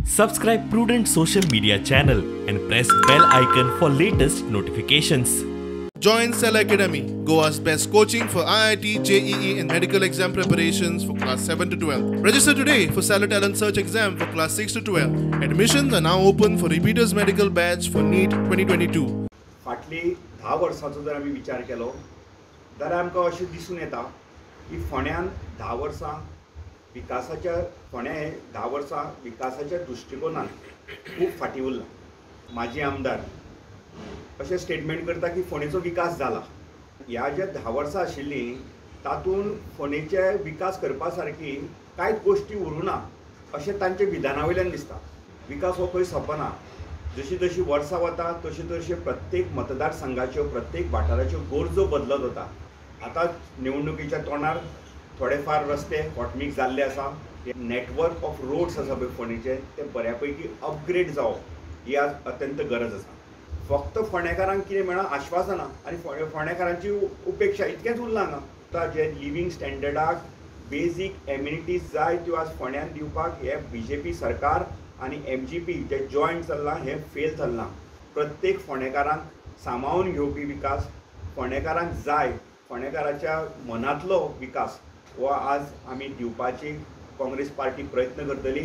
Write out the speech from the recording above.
Subscribe Prudent social media channel and press bell icon for latest notifications. Join Cell Academy, Goa's best coaching for IIT, JEE and medical exam preparations for class 7 to 12. Register today for Cellar Talent Search exam for class 6 to 12. Admissions are now open for repeaters medical batch for NEET 2022. फाटली 10 वर्सांचो जर आमी विचार केलो जाल्यार आमकां अशें दिसून येता की फोंड्यान 10 वर्सां विकासाच्या फोंड्या हे 10 वर्सां विकासाच्या दृश्टिकोनान खूब फाटीं उरलां. माजी आमदार अशें स्टेटमेंट करता की फोंडेचो विकास जाला. ह्या ज्या 10 वर्सां आशिल्लीं तातूंत फोंडेचे विकास करपा सारकी कांयच गोश्टी उरूना अशें तांच्या विधाना वयल्यान दिसता. विकास हो खंय सोंपना. जशी जशी वर्सां वता तशी तशी प्रत्येक मतदारसंघाच्यो प्रत्येक वाठाराच्यो गरजो बदलत वता. आतां निवडणुकीच्या तोंडार थोडे फार रस्ते हॉटमिक्स जाल्ले आसा. नेटवर्क ऑफ रोड्स आसा पळय फोंडेचे ते बऱ्या पैकी अपग्रेड जावप ही आज अत्यंत गरज आसा. फक्त फोंडेकारांक कितें मेळना आश्वासनां आनी फोंडेकारांची उपेक्षा इतकेंच उरलां हांगा. आतां जे लिवींग स्टँडर्डाक बेजीक एम्युनिटीज जाय त्यो आज फोंड्यान दिवपाक हे बीजेपी सरकार आनी एमजीपी जे जॉयंट चल्लां हें फेल चल्लां. प्रत्येक फोंडेकारांक सामावून घेवपी विकास फोंडेकारांक जाय, फोंडेकाराच्या मनांतलो विकास हो आज आमी दिवपाची काँग्रेस पार्टी प्रयत्न करतली.